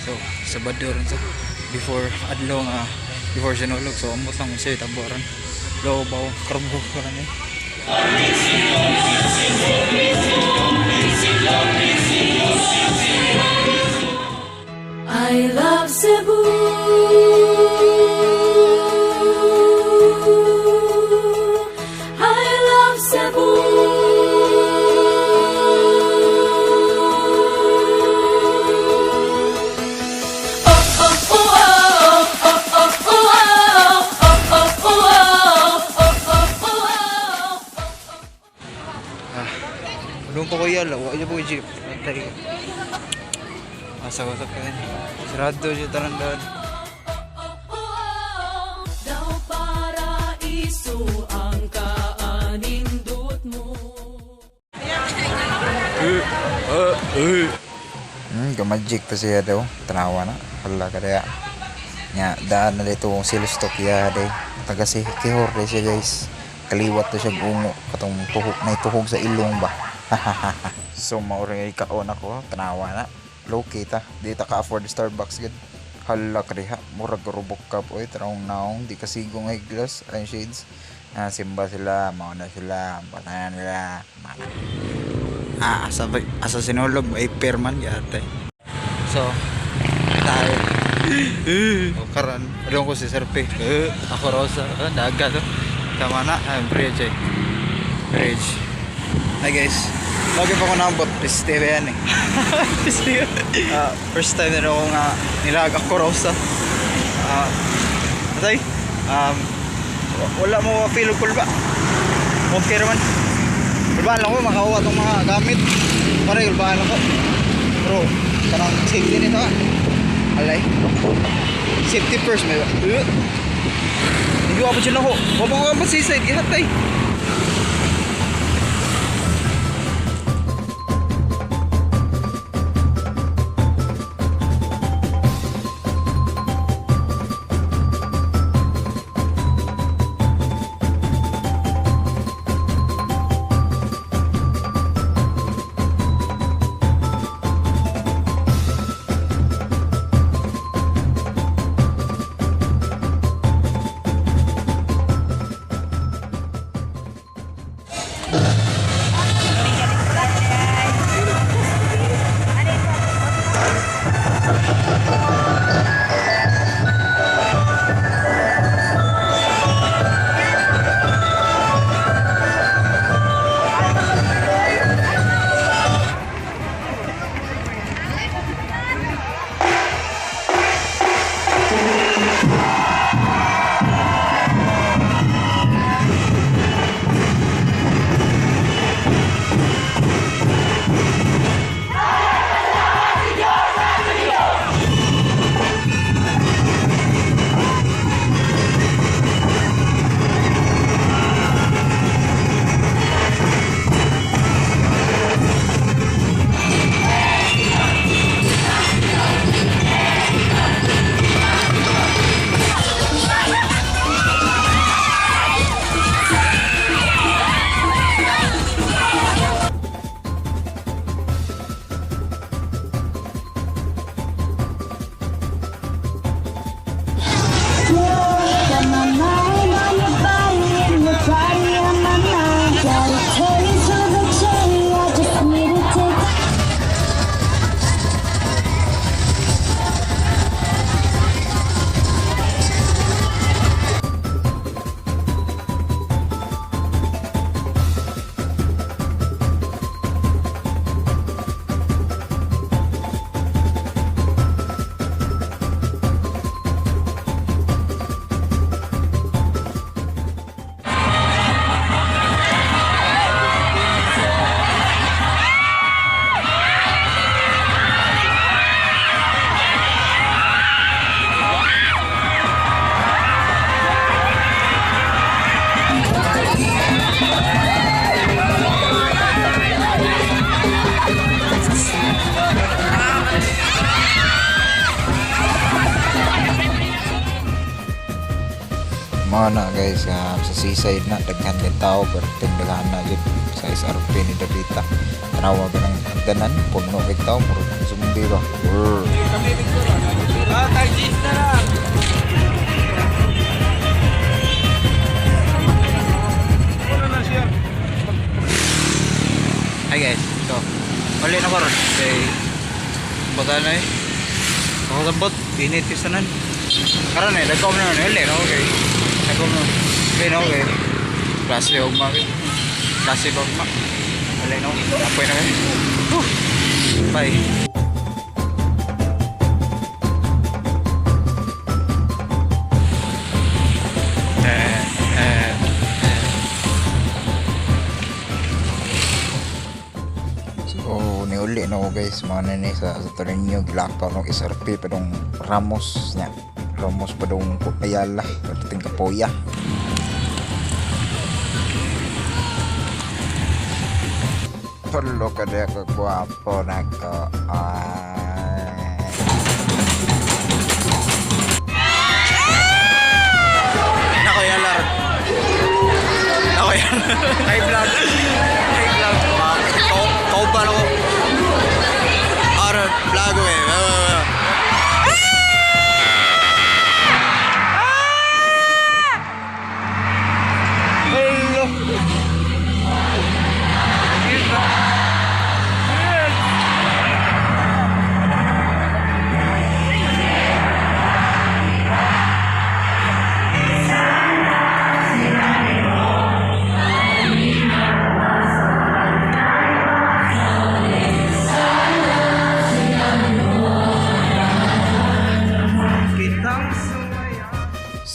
So Sabado ron sa before adlaw nga before Sinulog, so amot lang siya tabo ron. Lo baw karbo ron eh. I love Cebu. I love Cebu. Oh, oh, oh, oh, oh, oh, oh, oh, oh, oh, oh, oh, oh, oh. Ah, doon pa kuya, lawa niya po jeep. Antay ka. Asa ko sa kain. Sarado siya tanan doon. Daw paraiso ang kaanindot mo. Gamagic pa siya daw. Tanawa na. Hala ka daya. Nya, daan na dito kung silustok ya day. Taga si Kihor day siya, guys. Kaliwat to siya ungo. Katong tuhog, na tuhog sa ilong ba. So mauro nga ikaon ako. Tanawa na. Low key ta. Di ta ka-afford Starbucks gud. Hala ka diha. Murag rubok cup oy. Tanong naong. Di kasigong ay glass. Ay shades. Ah, simba sila. Mao na sila. Batayan nila. Mana. Ah, asa, asa sinulog ay perman yate. So, tayo. O karon, adong ko si Sir P. Eh, ako Rosa. Eh, daga to. Tama na, ay, bridge eh. Bridge. Hi guys. Lagi pa ko naabot. Piste ba yan eh. Piste. Ah, first time na ako nga nilag ako Rosa. Ah, atay. Wala mo feel cool ba? Okay naman. Kulbaan lang ko, makakuha itong mga gamit. Pare, kulbaan lang ko. Bro, kanang safety nito ah. Alay. Safety first, may ba? Hindi ko pa ako. Wala ko pa seaside. Ihatay. Got my mind on your body and your body on my mind. Got a taste of the cherry, I just need to take. Mga na guys, sa seaside na, daghan din tao, pero daghan na yun sa SRP ni Davita. Tanawa ka ng hagdanan, puno kay tao, murag zombie ba? Brr. Ano na siya? Hi guys, so uli na ko ron kay bata na eh. Ako sabot, init yung sanan. Karon eh, nagkom na ron, uli na okay. Nagkom na. Uli na okay. Klase ugma. Klase ugma. Uli na okay. Apoy na kayo. Whew. Bye. Eh, eh, eh. So, niuli na ko guys, mga nini sa Tornillo, gilakaw ng SRP padong Ramos niya. Ramos padong Ayala, padating Kapoya. Tulo ka na ka gwapo na ko. Ay. Nako yan, Lard. Nako yan. Hi, vlog. Hi, vlog. Kauban ako. Aron, vlog ko eh. Hello.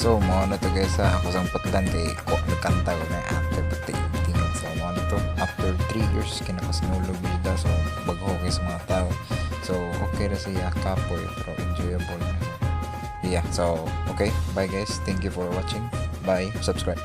So, mo na to guys ha. Ako sa putlan kay ko nagkanta ko na ate pati tingog. So, mo na to. After 3 years, kinakasinulog bida. So, bagho kay sa mga tao. So, okay ra siya kapoy pero enjoyable. Yeah, so, okay. Bye guys. Thank you for watching. Bye. Subscribe.